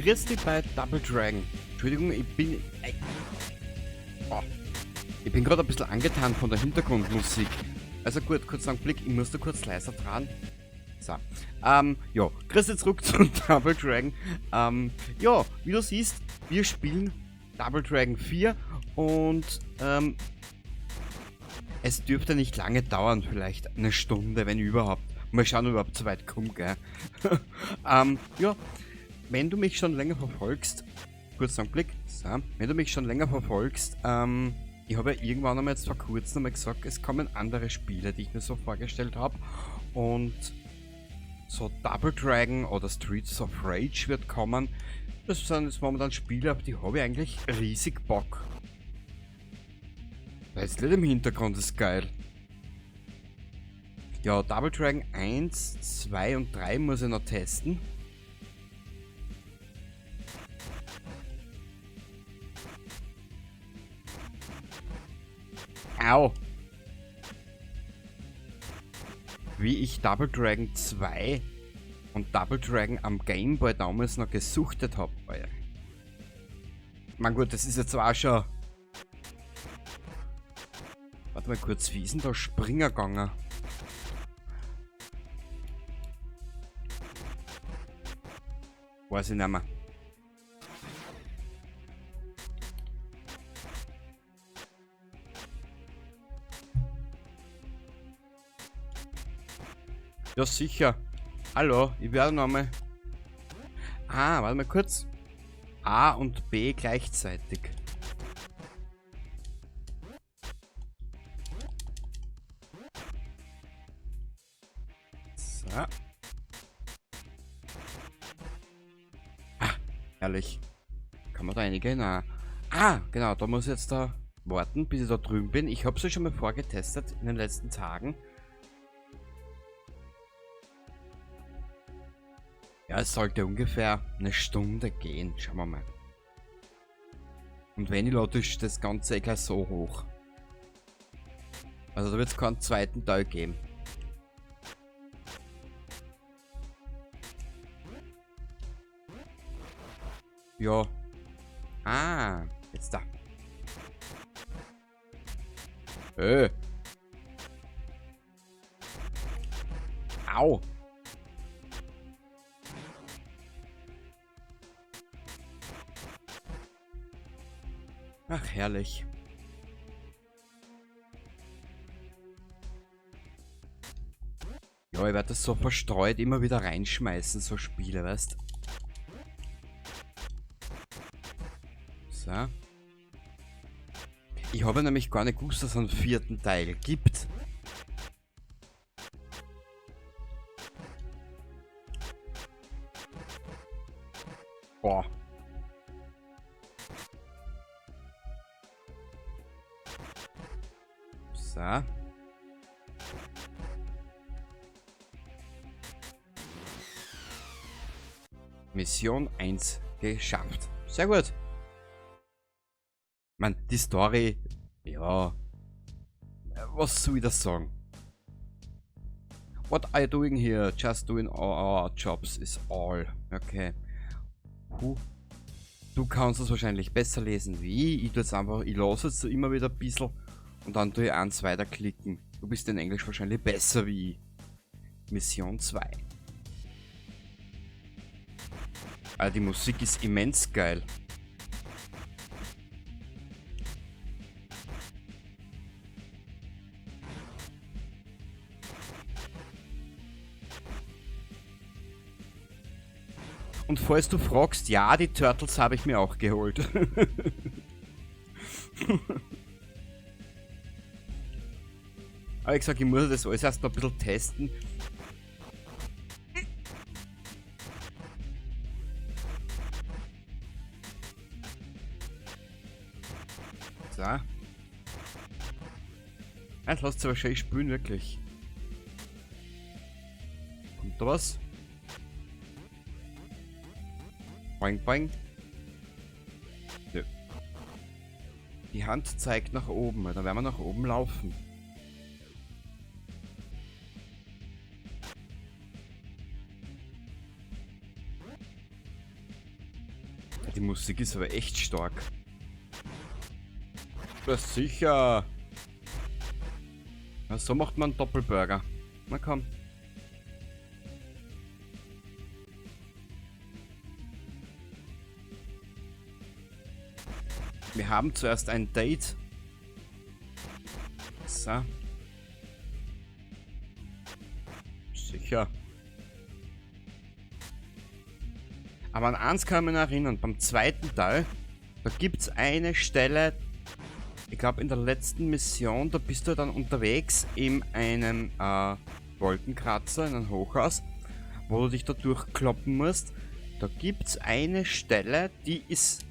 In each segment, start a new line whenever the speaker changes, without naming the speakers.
Grüß dich bei Double Dragon. Entschuldigung, ich bin... Oh. Ich bin gerade ein bisschen angetan von der Hintergrundmusik. Also gut, kurz einen Blick, ich muss da kurz leiser dran. So. Ja, grüß dich zurück zu Double Dragon. Ja, wie du siehst, wir spielen Double Dragon 4 und es dürfte nicht lange dauern, vielleicht eine Stunde, wenn überhaupt. Mal schauen, ob ich überhaupt so weit komme, gell? Ja, wenn du mich schon länger verfolgst, kurz einen Blick, so, wenn du mich schon länger verfolgst, ich habe ja irgendwann einmal jetzt vor kurzem einmal gesagt, es kommen andere Spiele, die ich mir so vorgestellt habe. Und so Double Dragon oder Streets of Rage wird kommen. Das sind jetzt momentan Spiele, auf die habe ich eigentlich riesig Bock. Das Lied im Hintergrund ist geil. Ja, Double Dragon 1, 2 und 3 muss ich noch testen. Au! Wie ich Double Dragon 2 und Double Dragon am Game Boy damals noch gesuchtet hab, Alter. Man gut, das ist jetzt auch schon... Warte mal kurz, wie ist denn da Springer gegangen? Weiß ich nicht mehr. Ja, sicher. Hallo, ich werde nochmal. Ah, warte mal kurz. A und B gleichzeitig. So. Ah, herrlich. Kann man da reingehen? Ah, genau, da muss ich jetzt da warten, bis ich da drüben bin. Ich hab's ja schon mal vorgetestet in den letzten Tagen. Ja, es sollte ungefähr eine Stunde gehen. Schauen wir mal. Und wenn ich lade, ist das Ganze eh gleich so hoch. Also da wird's keinen zweiten Teil geben. Ja. Ah, jetzt da. Au. Ach, herrlich. Ja, ich werde das so verstreut immer wieder reinschmeißen, so Spiele, weißt? So. Ich habe nämlich gar nicht gewusst, dass es einen vierten Teil gibt. Boah. So. Mission 1 geschafft. Sehr gut. Ich mein, die Story, ja, was soll ich das sagen? What are you doing here? Just doing our jobs is all. Okay. Huh. Du kannst es wahrscheinlich besser lesen wie ich. Ich tue jetzt einfach, ich lasse jetzt so immer wieder ein bisschen und dann tue ich eins weiterklicken. Du bist in Englisch wahrscheinlich besser wie ich. Mission 2. Also die Musik ist immens geil. Und falls du fragst, ja, die Turtles habe ich mir auch geholt. Aber ich gesagt, ich muss das alles erst noch ein bisschen testen. So. Jetzt lasst sich wahrscheinlich spülen, wirklich. Kommt da was? Boing, boing. Nö. Die Hand zeigt nach oben. Da werden wir nach oben laufen. Die Musik ist aber echt stark. Ja, sicher. Ja, so macht man einen Doppelburger. Na komm. Wir haben zuerst ein Date. So. Sicher. Aber an eins kann ich mich noch erinnern, beim zweiten Teil, da gibt's eine Stelle, ich glaub in der letzten Mission, da bist du dann unterwegs in einem Wolkenkratzer, in einem Hochhaus, wo du dich da durchkloppen musst. Da gibt's eine Stelle, die ist...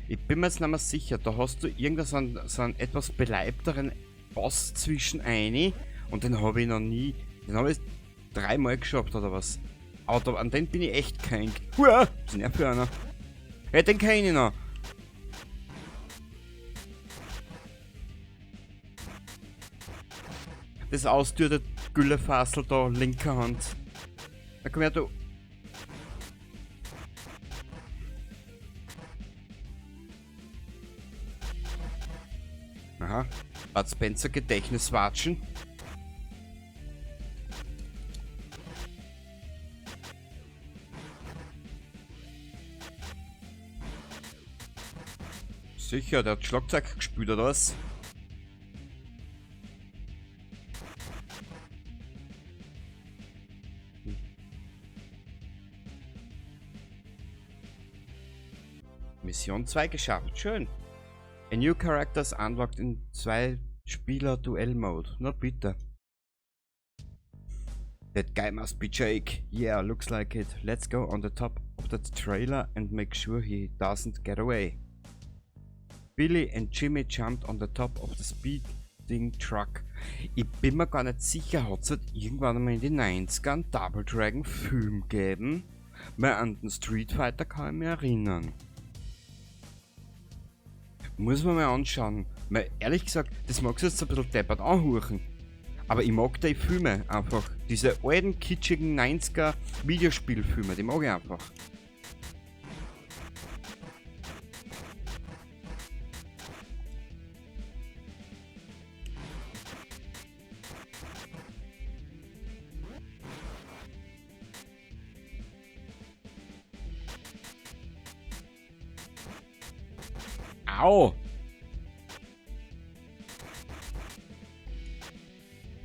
Ich bin mir jetzt nicht mehr sicher, da hast du irgendeinen so einen etwas beleibteren Boss zwischen eine und den habe ich noch nie, den habe ich dreimal geschafft oder was. Aber an den bin ich echt gehängt. Uah, was ist denn der für einer? Hey, den kenn ich noch. Das ausdürrte Güllefassel da, linker Hand. Da komm her, du. Aha. Bud Spencer Gedächtniswatschen. Sicher, der hat Schlagzeug gespielt, oder was? Mission 2 geschafft, schön. A new character is unlocked in 2-Spieler-Duell-Mode. Na bitte. That guy must be Jake. Yeah, looks like it. Let's go on the top of that trailer and make sure he doesn't get away. Billy and Jimmy jumped on the top of the speeding truck. Ich bin mir gar nicht sicher, hat's halt irgendwann einmal in den 90ern Double Dragon Film gegeben? Weil an den Street Fighter kann ich mich erinnern. Muss man mal anschauen. Weil ehrlich gesagt, das magst du jetzt ein bisschen deppert anhören. Aber ich mag die Filme einfach. Diese alten, kitschigen 90er Videospielfilme, die mag ich einfach. Au!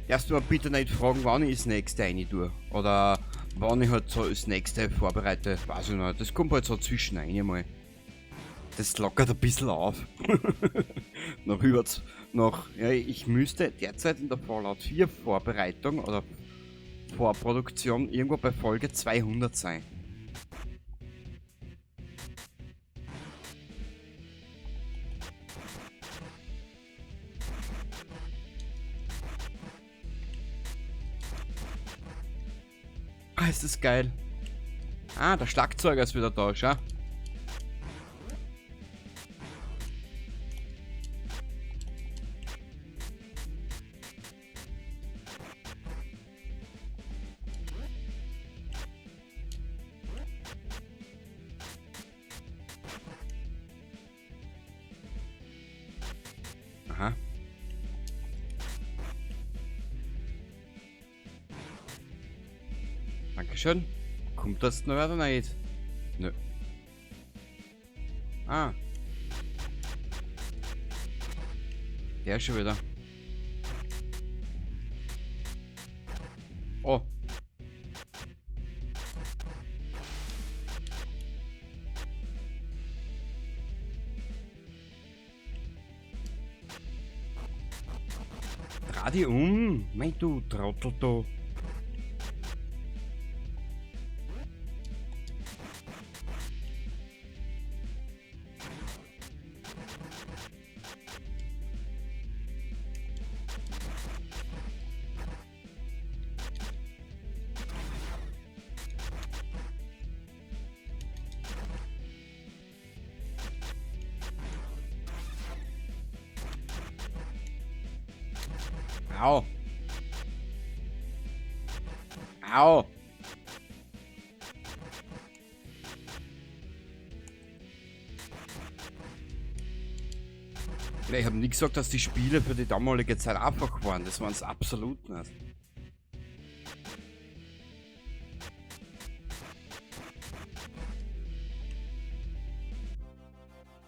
Darfst du mal bitte nicht fragen, wann ich das nächste rein tue. Oder wann ich halt so das nächste vorbereite. Weiß ich nicht. Das kommt halt so zwischen rein mal. Das lockert ein bisschen auf. Nach über, nach, ja, ich müsste derzeit in der Fallout 4 Vorbereitung oder Vorproduktion irgendwo bei Folge 200 sein. Ah, ist das geil. Ah, der Schlagzeuger ist wieder da, schau. Aha. Dankeschön. Kommt das noch oder nicht? Nö. Ah. Der ist schon wieder. Oh. Dreh dich um. Mein du Trottel da. Au! Au! Ich habe nie gesagt, dass die Spiele für die damalige Zeit einfach waren. Das waren es absolut nicht.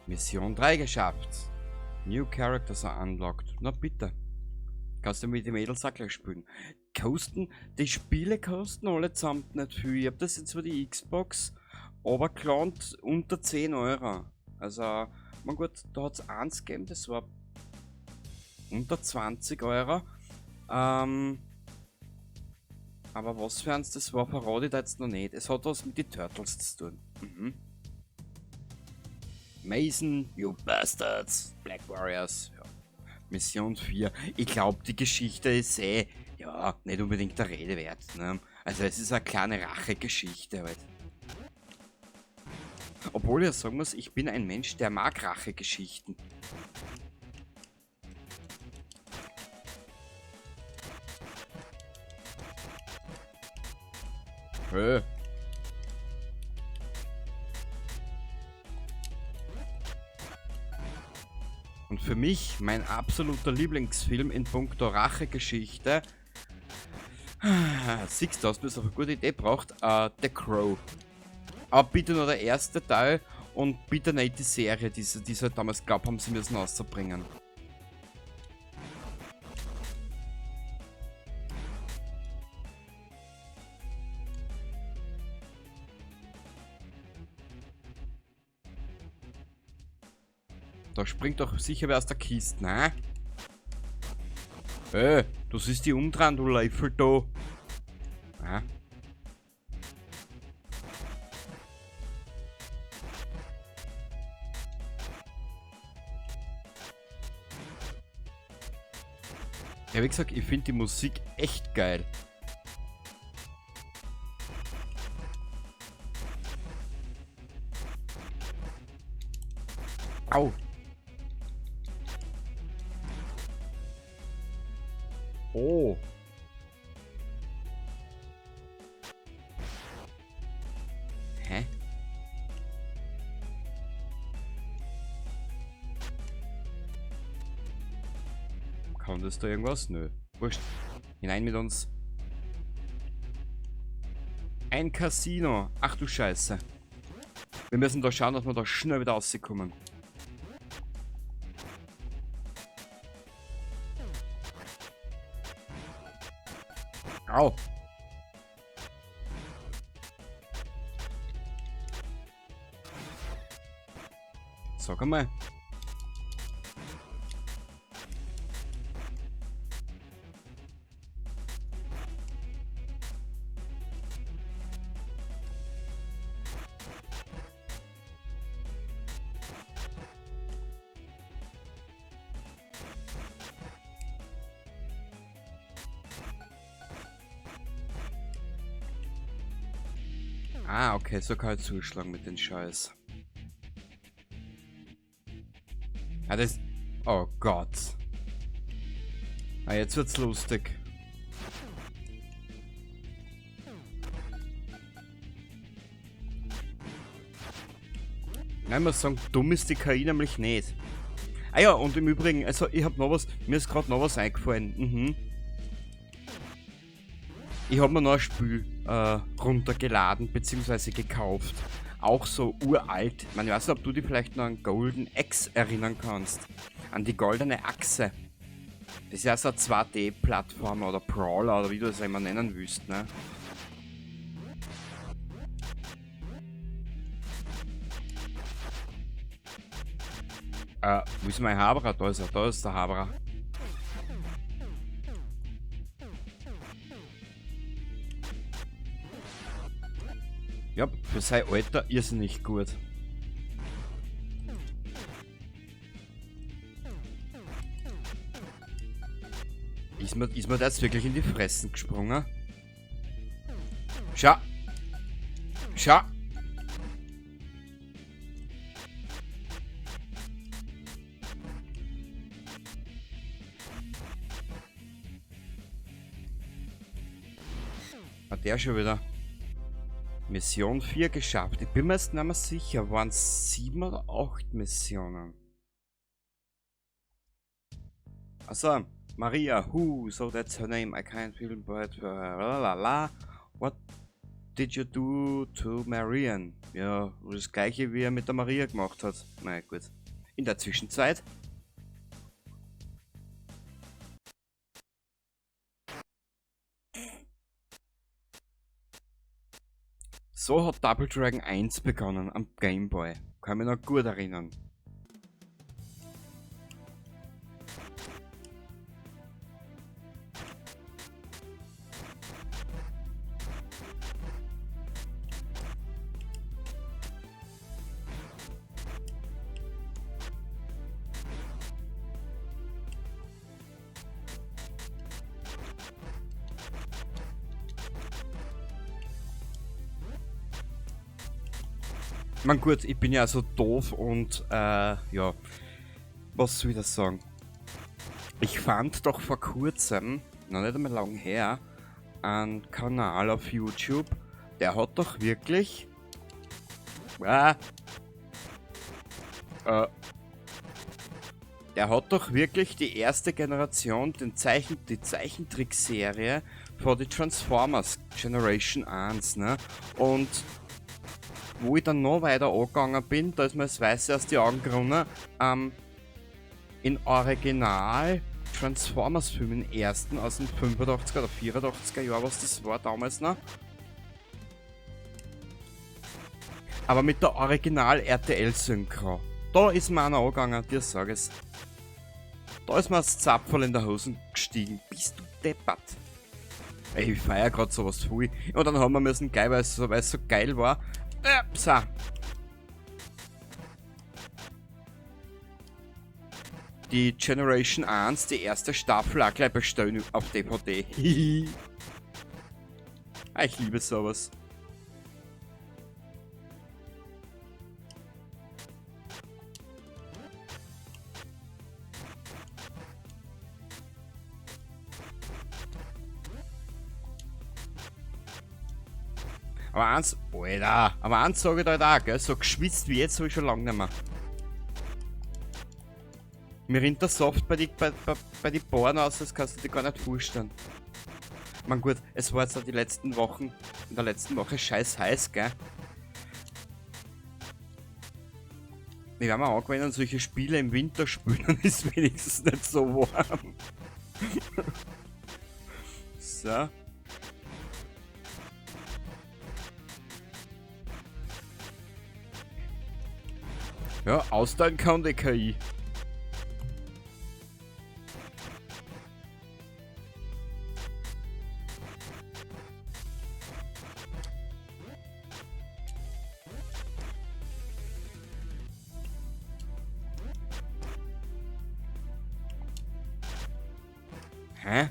Mission 3 geschafft. New Characters are unlocked. Na bitte. Kannst du mit dem Mädels auch gleich spielen. Kosten, die Spiele kosten allesamt nicht viel. Ich hab das jetzt für die Xbox, aber gelandet unter 10 Euro. Also, man gut, da hat's eins gegeben, das war unter 20 Euro. Aber was für eins das war, verrate ich da jetzt noch nicht. Es hat was mit den Turtles zu tun. Mhm. Mason, you bastards, Black Warriors. Ja. Mission 4. Ich glaub, die Geschichte ist ja, nicht unbedingt der Rede wert. Ne? Also es ist eine kleine Rachegeschichte halt. Obwohl ich ja sagen muss, ich bin ein Mensch, der mag Rachegeschichten. Hä? Und für mich, mein absoluter Lieblingsfilm in puncto Rachegeschichte, siehst du, hast du auf eine gute Idee gebracht, The Crow. Aber bitte nur der erste Teil und bitte nicht die Serie, die sie halt damals glaubt haben, sie müssen rauszubringen. Da springt doch sicher wer aus der Kiste, ne? Ey, du siehst die umdrehen, du Leifel da. Ah. Ja, wie gesagt, ich find die Musik echt geil. Au. Oh. Hä? Kann das da irgendwas? Nö. Wurscht. Hinein mit uns. Ein Casino. Ach du Scheiße. Wir müssen da schauen, dass wir da schnell wieder rauskommen. Au. Sag einmal. Ah, okay, so kann ich zuschlagen mit den Scheiß. Ah, das... Oh Gott. Ah, jetzt wird's lustig. Nein, ich muss sagen, dumm ist die KI nämlich nicht. Ah ja, und im Übrigen, also ich hab noch was, mir ist grad noch was eingefallen. Ich hab mir noch ein Spiel runtergeladen beziehungsweise gekauft. Auch so uralt. Ich meine, ich weiß nicht, ob du dich vielleicht noch an Golden Axe erinnern kannst. An die goldene Achse. Das ist ja so eine 2D-Plattformer oder Brawler oder wie du das immer nennen willst, ne? Wo ist mein Haberer? Da ist er, da ist der Haberer. Ja, für sein Alter irrsinnig gut. Ist mir das wirklich in die Fressen gesprungen? Schau! Schau! Hat der schon wieder. Mission 4 geschafft. Ich bin mir jetzt nicht mehr sicher, waren es 7 oder 8 Missionen? Also, Maria, who, so that's her name, I can't feel bad for her, la la la. What did you do to Marian? Ja, das gleiche wie er mit der Maria gemacht hat. Na gut. In der Zwischenzeit. So hat Double Dragon 1 begonnen am Game Boy. Kann mich noch gut erinnern. Man gut, ich bin ja so doof und ja, was soll ich das sagen? Ich fand doch vor kurzem, noch nicht einmal lang her, einen Kanal auf YouTube, der hat doch wirklich äh, äh, der hat doch wirklich die erste Generation, die Zeichentrickserie von die Transformers Generation 1, ne? Und wo ich dann noch weiter angegangen bin, da ist mir das Weiße aus die Augen geronnen, in Original Transformers Film, den ersten aus dem 85er oder 84er Jahr, was das war damals noch. Aber mit der Original RTL Synchro. Da ist mir einer angegangen, dir sag ich's. Da ist mir das Zapferl in der Hosen gestiegen. Bist du deppert? Ey, ich feier grad sowas voll. Und dann haben wir müssen geil, weil's so geil war. Psa. Die Generation 1, die erste Staffel, auch gleich bestellen auf DVD. Ah, ich liebe sowas. Aber eins, Alter, aber eins sag ich da halt auch, gell? So geschwitzt wie jetzt hab ich schon lange nicht mehr. Mir rinnt der Saft bei die Poren aus, das kannst du dir gar nicht vorstellen. Man gut, es war jetzt auch die letzten Wochen, in der letzten Woche scheiß heiß, gell? Ich werde mir angewöhnen, solche Spiele im Winter spielen, dann ist wenigstens nicht so warm. So. Ja, austeilen kann die KI. Hä?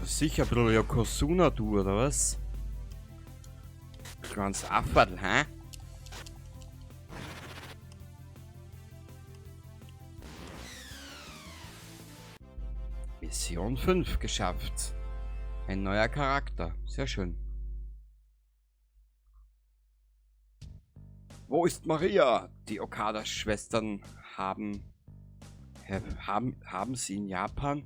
Sicher ein bisschen Yokozuna, du, oder was? Kleines Afferl, hä? Mission 5 geschafft. Ein neuer Charakter. Sehr schön. Wo ist Maria? Die Okada-Schwestern haben sie in Japan?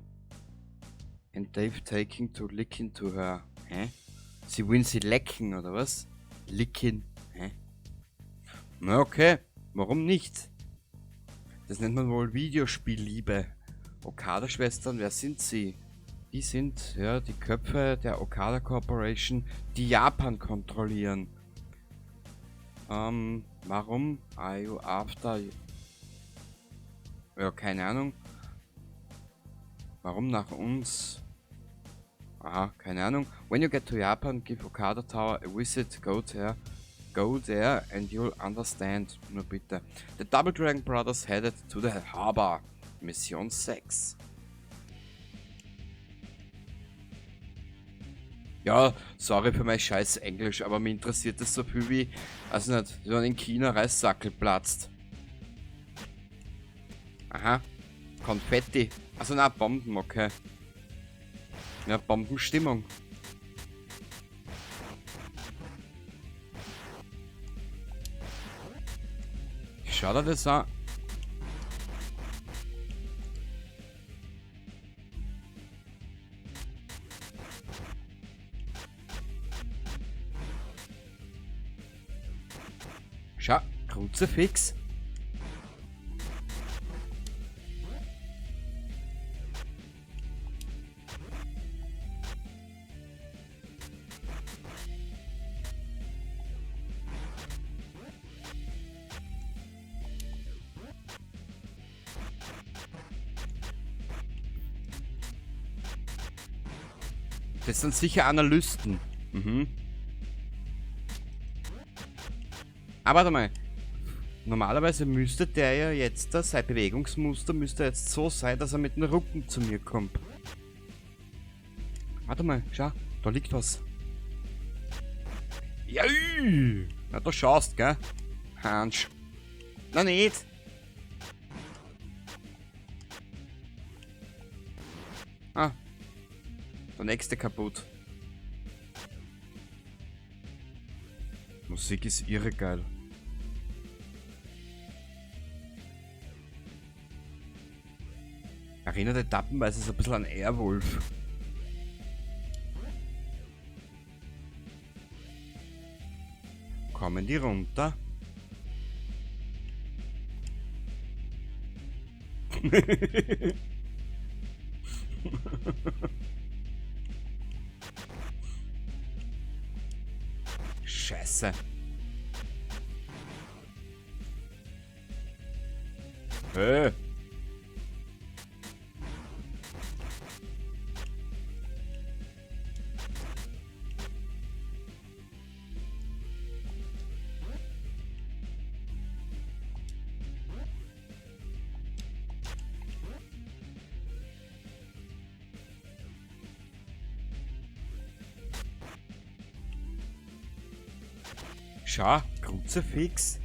And they've taken to licking to her. Hä? Sie wollen sie lecken, oder was? Licking. Hä? Na okay, warum nicht? Das nennt man wohl Videospielliebe. Okada-Schwestern, wer sind sie? Die sind, ja, die Köpfe der Okada Corporation, die Japan kontrollieren. Warum are you after... Ja, keine Ahnung. Warum nach uns? Aha, keine Ahnung. When you get to Japan, give Okada Tower a visit. Go there. Go there and you'll understand. Nur bitte. The Double Dragon Brothers headed to the harbor. Mission 6. Ja, sorry für mein scheiß Englisch, aber mich interessiert das so viel wie, also nicht, wenn in China Reissackel platzt. Aha. Konfetti. Also na, Bomben, okay. Ja, Bombenstimmung. Schau dir das an. Schau, Kruzifix. Das sind sicher Analysten. Mhm. Aber warte mal. Normalerweise müsste der ja jetzt, sein Bewegungsmuster müsste jetzt so sein, dass er mit dem Rücken zu mir kommt. Warte mal, schau, da liegt was. Ja, na, da schaust, gell? Hansch. Na nicht. Ah. Der nächste kaputt. Musik ist irre geil. Erinnert etappenweise so ein bisschen an Airwolf. Kommen die runter? Scheiße. Hey. Schau, Kruzifix.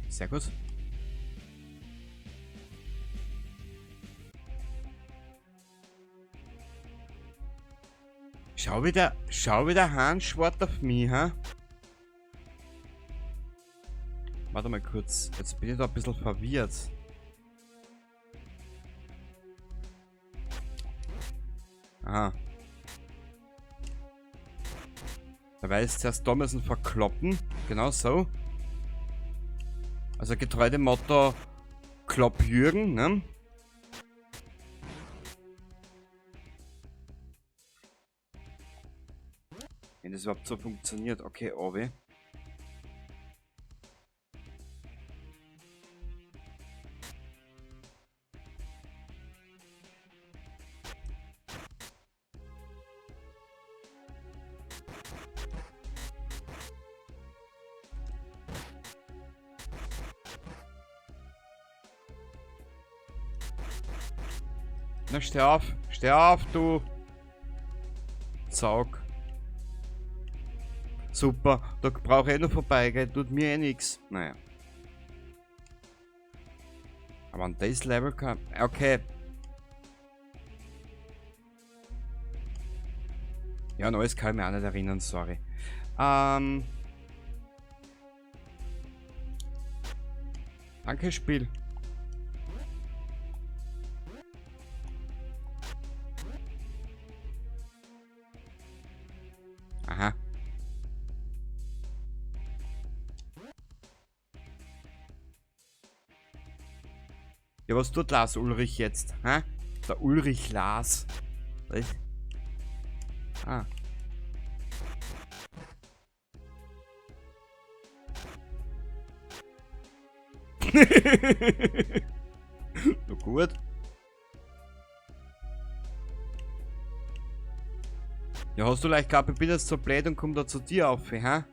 Sehr gut. Schau wieder Hans schwart auf mich, ha? Warte mal kurz, jetzt bin ich da ein bisschen verwirrt. Aha. Da weiß zuerst da müssen verkloppen. Genau so. Also getreu dem Motto Klopp Jürgen, ne? Wenn das überhaupt so funktioniert. Okay, Obi. Na, steh auf. Steh auf, du Zaug. Super, da brauche ich eh noch vorbeigehen, tut mir eh nix. Naja. Aber an das Level kann... Okay. Ja, an alles kann ich mich auch nicht erinnern, sorry. Danke, Spiel. Aha. Ja, was tut Lars Ulrich jetzt? Hä? Der Ulrich Lars. Was? Ah. Na gut. Ja, hast du leicht gehabt, ich bin jetzt so blöd und komm da zu dir auf, hä?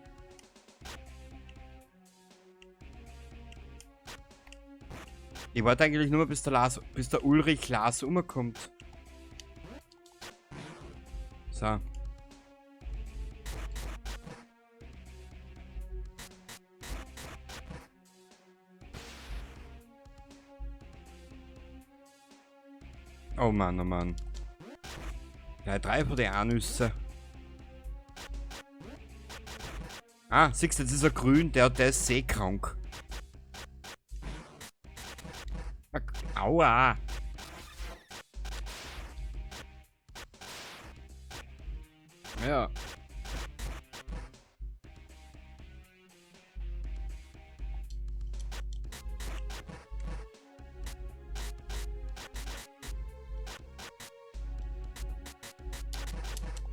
Ich warte eigentlich nur mal, bis der Lars, bis der Ulrich Lars umkommt. So. Oh Mann, oh Mann. Ja, 3 von den Anüsse. Ah, siehst du, jetzt ist er grün, der ist seekrank. Aua! Ja.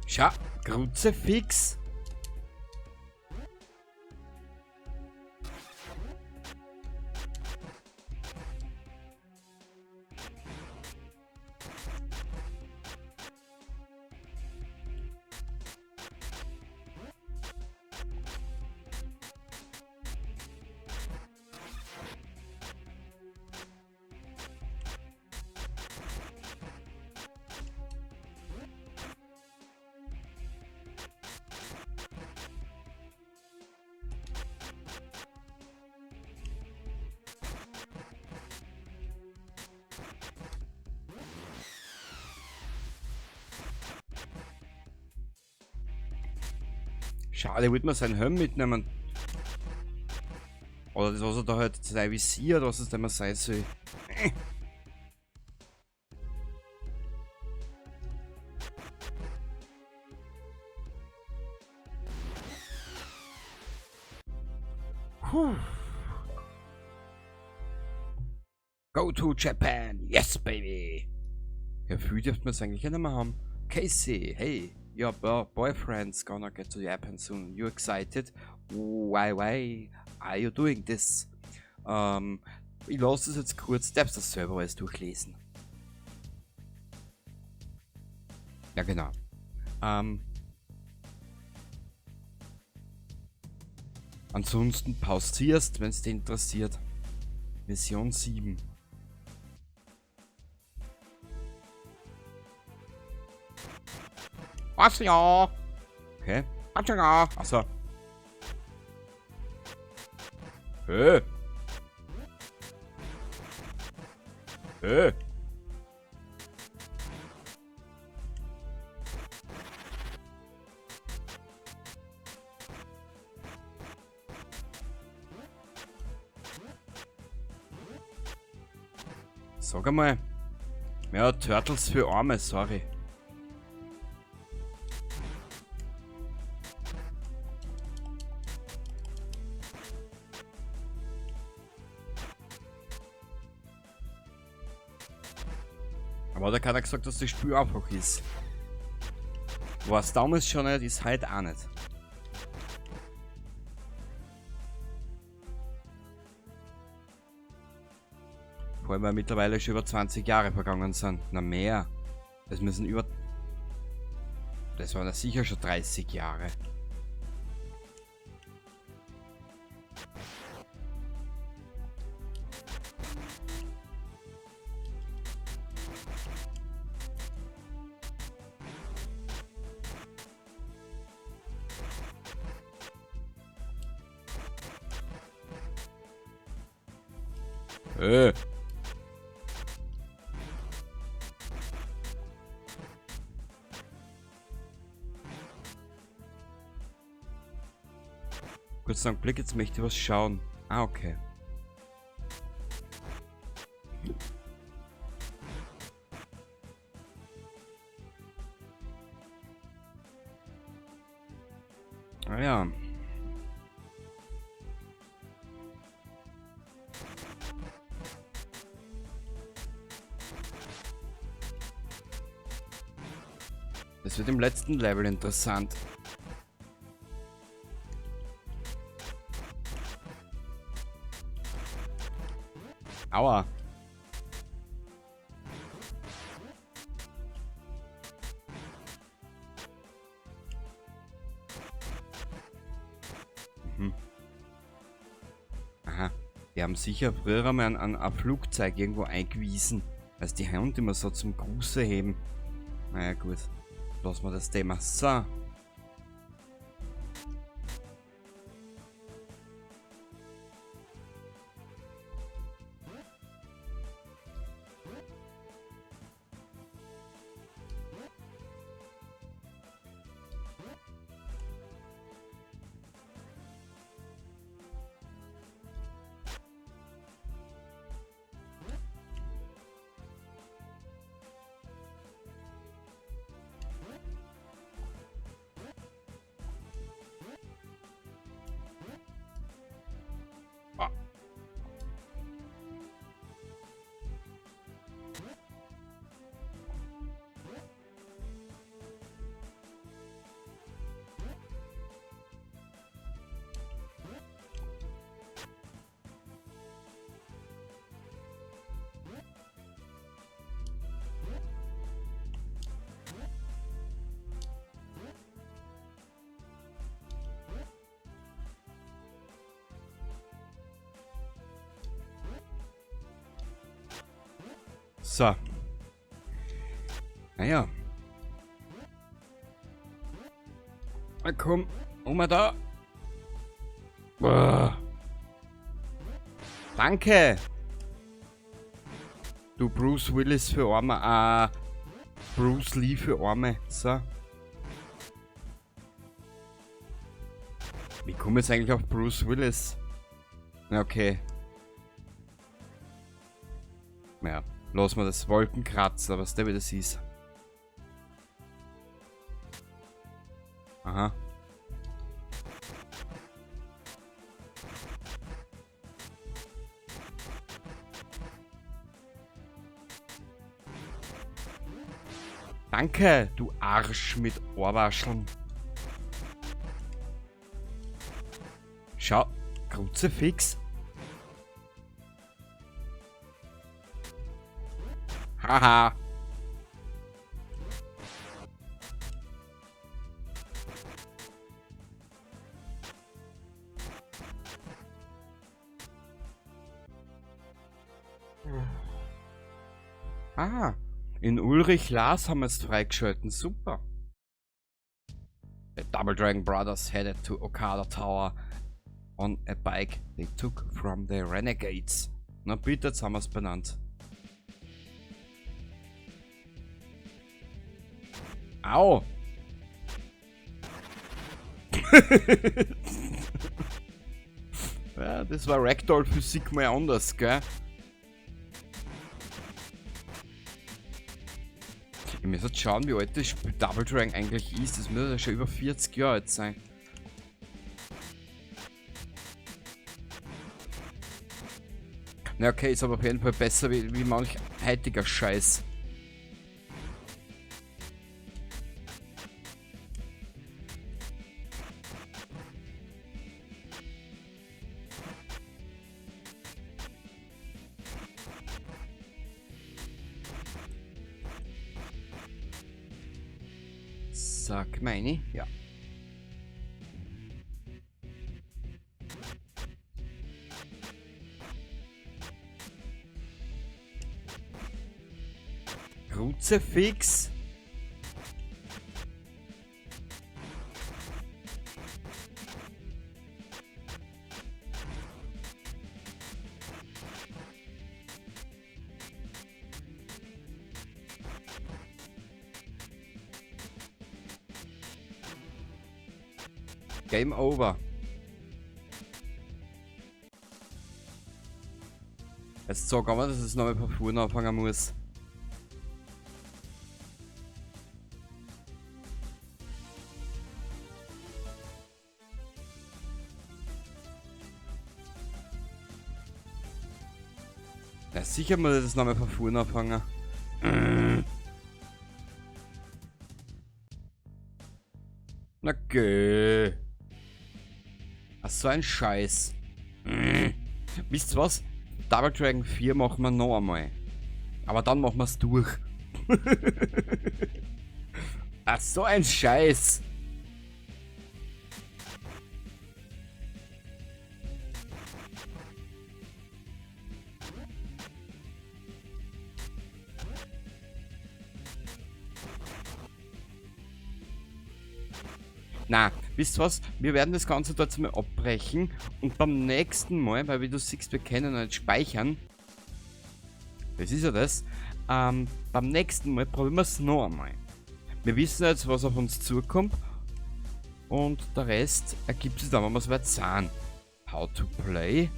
Schau, Kruzifix. Schade, wollte man seinen Helm mitnehmen. Oder das, was er da halt sein Visier, was es denn mal sein soll. Puh. Go to Japan! Yes, baby! Ja, viel dürfte man es eigentlich nicht mehr haben. Casey, hey! Your boyfriend's gonna get to Japan soon. You excited? Why are you doing this? Ich lasse es jetzt kurz, darfst das selber alles durchlesen. Ja, genau. Ansonsten pausierst, wenn's dich interessiert. Mission 7. Was ja? Okay. Was ja? Achso. Hä? Hä? Sag einmal. Ja, Turtles für Arme, sorry. Aber hat ja keiner gesagt, dass das Spiel einfach ist. War's damals schon nicht, ist halt auch nicht. Vor allem, weil mittlerweile schon über 20 Jahre vergangen sind. Na mehr. Das müssen über... Das waren ja sicher schon 30 Jahre. Kurz einen Blick, jetzt möchte ich was schauen. Ah, okay. Ah ja. Das wird im letzten Level interessant. Aua. Mhm. Aha. Die haben sicher früher einmal an ein Flugzeug irgendwo eingewiesen. Weil die Hand immer so zum Gruße heben. Naja, gut. Lassen wir das Thema. So. Ah. So. Naja. Na komm, Oma da. Boah. Danke. Du Bruce Willis für Arme. Bruce Lee für Arme. So. Wie komme ich jetzt eigentlich auf Bruce Willis? Na, okay. Ja, lass mal das Wolkenkratzer, was der wieder ist. Aha. Danke, du Arsch mit Ohrwascheln. Schau, Kruzifix. Haha. Ah, in Ulrich Lars haben wir es freigeschalten. Super. The Double Dragon Brothers headed to Okada Tower on a bike they took from the Renegades. Na bitte, jetzt haben wir es benannt. Au! Ja, das war Ragdoll-Physik mal anders, gell? Ich muss jetzt schauen, wie alt das Spiel Double Dragon eigentlich ist. Das müsste ja schon über 40 Jahre alt sein. Na okay, ist aber auf jeden Fall besser wie manch heutiger Scheiß. Sag meine, ja. Kruzifix. Game over. Jetzt sag aber, dass ich nochmal von vorne anfangen muss. Ja, sicher muss ich das nochmal von vorne anfangen. Na geh. Ach, so ein Scheiß. Wisst ihr was? Double Dragon 4 machen wir noch einmal. Aber dann machen wir es durch. Ach, so ein Scheiß. Na, wisst ihr was? Wir werden das Ganze dort mal abbrechen und beim nächsten Mal, weil wie du siehst, wir können nicht speichern. Das ist ja das. Beim nächsten Mal probieren wir es noch einmal. Wir wissen jetzt, was auf uns zukommt. Und der Rest ergibt sich dann, wenn wir es weit sind. How to play?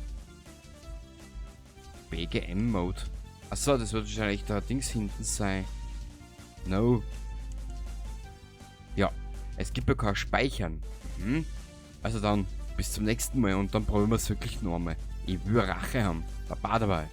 BGM Mode. Achso, das wird wahrscheinlich da Dings hinten sein. No. Ja, es gibt ja kein Speichern. Also dann, bis zum nächsten Mal und dann probieren wir es wirklich noch einmal. Ich will Rache haben. Baba dabei.